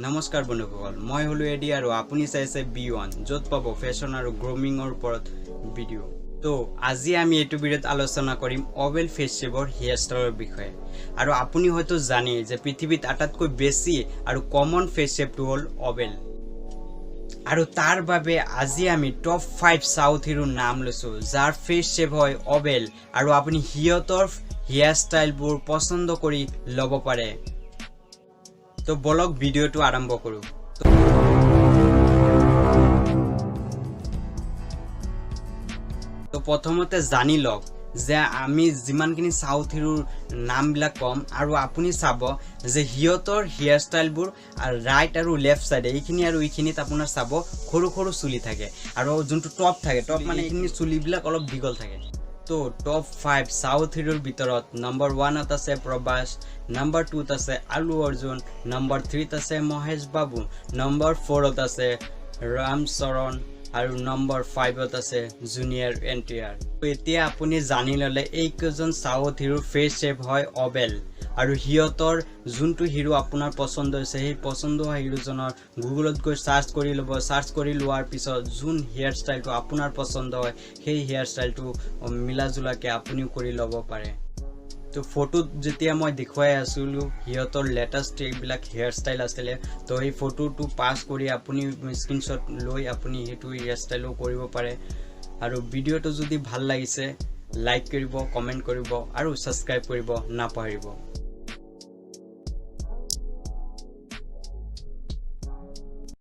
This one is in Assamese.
নমস্কাৰ বন্ধুসকল, মই হ'লো এডি আৰু আপুনি চাইছে বি ওৱান, য'ত পাব ফেশ্বন আৰু গ্ৰুমিঙৰ ওপৰত ভিডিঅ'। তো আজি আমি এইটো ভিডিঅ'ত আলোচনা কৰিম অভেল ফেচ শ্বেপৰ হেয়াৰ ষ্টাইলৰ বিষয়ে। আৰু আপুনি হয়তো জানেই যে পৃথিৱীত আটাইতকৈ বেছি আৰু কমন ফেচ শ্বেপটো হ'ল অভেল। আৰু তাৰ বাবে আজি আমি টপ 5 চাউথ হিৰোৰ নাম লৈছোঁ, যাৰ ফেচ শ্বেপ হয় অভেল আৰু আপুনি সিহঁতৰ হেয়াৰ ষ্টাইলবোৰ পচন্দ কৰি ল'ব পাৰে। তো বলক, ভিডিঅ'টো আৰম্ভ কৰোঁ। তো প্ৰথমতে জানি লওক যে আমি যিমানখিনি চাউথ হিৰোৰ নামবিলাক ক'ম আৰু আপুনি চাব যে সিহঁতৰ হেয়াৰ ষ্টাইলবোৰ ৰাইট আৰু লেফ্ট চাইডে এইখিনি আৰু এইখিনিত আপোনাৰ চাব সৰু সৰু চুলি থাকে আৰু যোনটো টপ থাকে, টপ মানে এইখিনি চুলিবিলাক অলপ দীঘল থাকে। তো টপ 5 চাউথ হিৰোৰ ভিতৰত নম্বৰ 1ত আছে প্ৰভাস, নম্বৰ 2ত আছে আলু অৰ্জুন, নম্বৰ 3ত আছে মহেশ বাবু, নম্বৰ 4ত আছে ৰাম চৰণ আৰু নম্বৰ 5ত আছে জুনিয়ৰ এন টি আৰ। এতিয়া আপুনি জানি ল'লে এইকেইজন চাউথ হিৰোৰ ফেচ শ্বেপ হয় অভেল আৰু সিহঁতৰ যোনটো হিৰো আপোনাৰ পচন্দ হৈছে, সেই পচন্দ হোৱা হিৰোজনৰ গুগলত গৈ চাৰ্চ কৰি ল'ব। চাৰ্চ কৰি লোৱাৰ পিছত যোন হেয়াৰ ষ্টাইলটো আপোনাৰ পচন্দ হয়, সেই হেয়াৰ ষ্টাইলটো মিলা জোলাকৈ আপুনিও কৰি ল'ব পাৰে। তো ফটোত যেতিয়া মই দেখুৱাই আছিলোঁ, সিহঁতৰ লেটেষ্ট এইবিলাক হেয়াৰ ষ্টাইল আছিলে। তো সেই ফটোটো পাছ কৰি আপুনি স্ক্ৰীনশ্বট লৈ আপুনি সেইটো হেয়াৰ ষ্টাইলো কৰিব পাৰে। আৰু ভিডিঅ'টো যদি ভাল লাগিছে, লাইক কৰিব, কমেণ্ট কৰিব আৰু ছাবস্ক্ৰাইব কৰিব নাপাহৰিব।